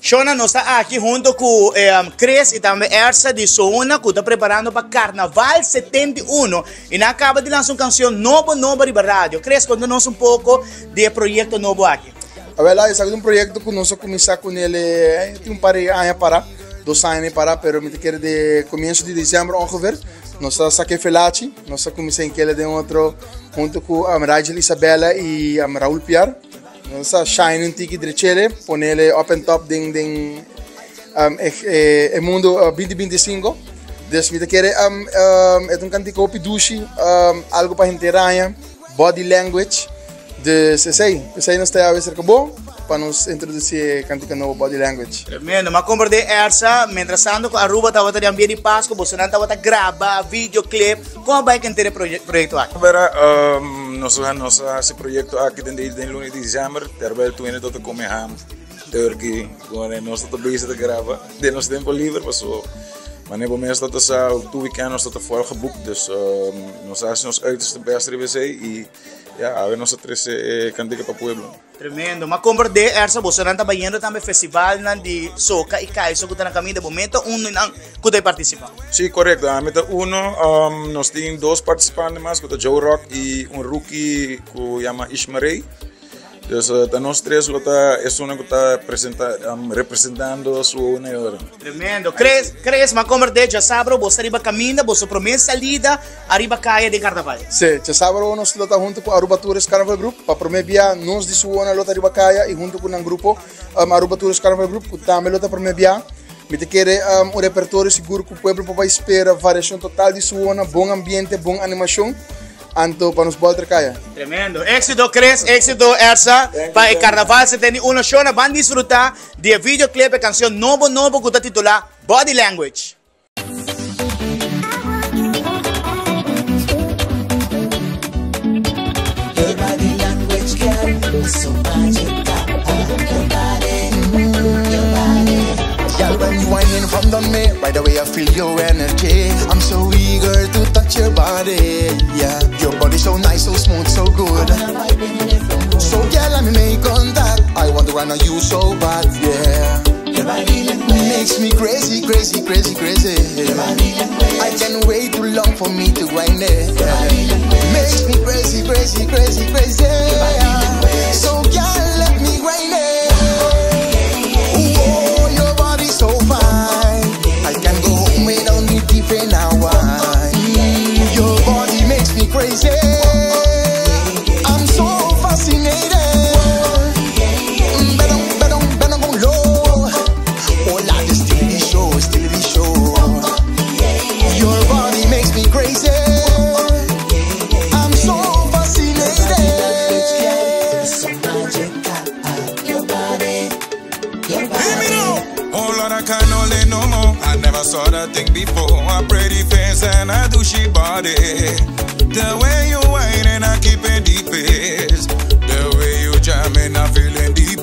Shona, nos ta aki hunto cu Chris y tambe Ersa di Souna cu ta preparando pa Carnaval 71 y nan a caba di lansa un cancion nobo nobo riba radio. Chris, conta nos un poco di e proyecto nobo aki. Awel, esaki ta un proyecto cu nos a cuminsa cu nel tin un par di aña para, dos aña mi para, pero mi ta kere di comienzo di december ongeveer nos a saca e felachi, nos a cuminsa enkele den otro hunto cu Rigel Isabella y Raul Piar. Nos a shine un tiki drechele, ponele up and top den den um, e, e, e mundo uh, 2025. Dus mi ta kere um, um, het un kantika hopi dushi, um, algo pa henter aña, body language. Dus esei, esei nos ta yawe cerca bo pa nos introduci e kantika nobo body language. Tremendo. Ma comprende Ersa, mientras tanto cu Aruba tabata di ambiente di Pasco, bosonan tabata graba videoclip. Con a bai cu henter e proyecto aki? Bera, um, nos a nos a hasi proyecto aki den den luna di december, terwijl tu hende ta come ham, turkey, con nos ta bezig ta graba den nos tempo liber, paso mane bo mes ta sa tur weekend nos ta vol geboekt, dus um, nos a hasi nos uiterste best riba esey y ya, awe nos a trece e cantica pa pueblo. Tremendo. Ma komprendé Ersa bosonan ta bayendo tambe festivalnan di soca y kaiso ku ta na kaminda. Bo meta un di nan ku ta partisipá. Sí, korekto. Ami ta uno. Nos tin dos partisipante mas ku ta Joe Rock y un rookie ku yama Ishmarey. Dus ta nos tres lo ta esunnan ku ta presenta representando su na e ora. Tremendo. Chris, Chris, ma komprendé djasabra bo sta riba kaminda, boso promé salida Ariba kaya den Carnaval. Sí, djasabra nos lo ta hunto ku Aruba Tourist Carnival Group. Pa promé bia nos di Suwona lo ta riba kaya i hunto ku nan grupo Aruba Tourist Carnival Group ku tambe lo ta promé bia. Mi ta kere un repertorio sigur ku pueblo por bai spera, variashon total di Suwona, bon ambiente, bon animashon, anto pa nos bolter kaya. Tremendo. Éxito Chris, éxito Ersa pa e Carnaval 71. Shona ban disfruta di e videoclip e kanshon nobo nobo ku ta titula Body Language. Your body language, girl, so magical. Your body, your body. Girl, when you whining from the me, right away I feel your energy. I'm so eager to touch your body. Yeah, your body so nice, so smooth, so good. So girl, let me make contact. I want to run on you so bad, yeah. Your body language makes me crazy, crazy, crazy, crazy. Your body language. I can't wait too long for me to grind it. Your body language makes me crazy, crazy, crazy, crazy. Your body language. So girl, let me grind it. Oh, your body so fine. I can go home without me deep in a wine. Your body makes me crazy. I'm so fascinated. Bend down, bend down, bend down, go low. Oh, la, this still the show, still the show. Your body makes me crazy. I'm so fascinated. So magical. Your body, your body. Oh Lord, I can't hold it no more. I never saw that thing before. A pretty face and a douchey body. The way you whine and I keep it deep is. The way you jamming, I feeling deep.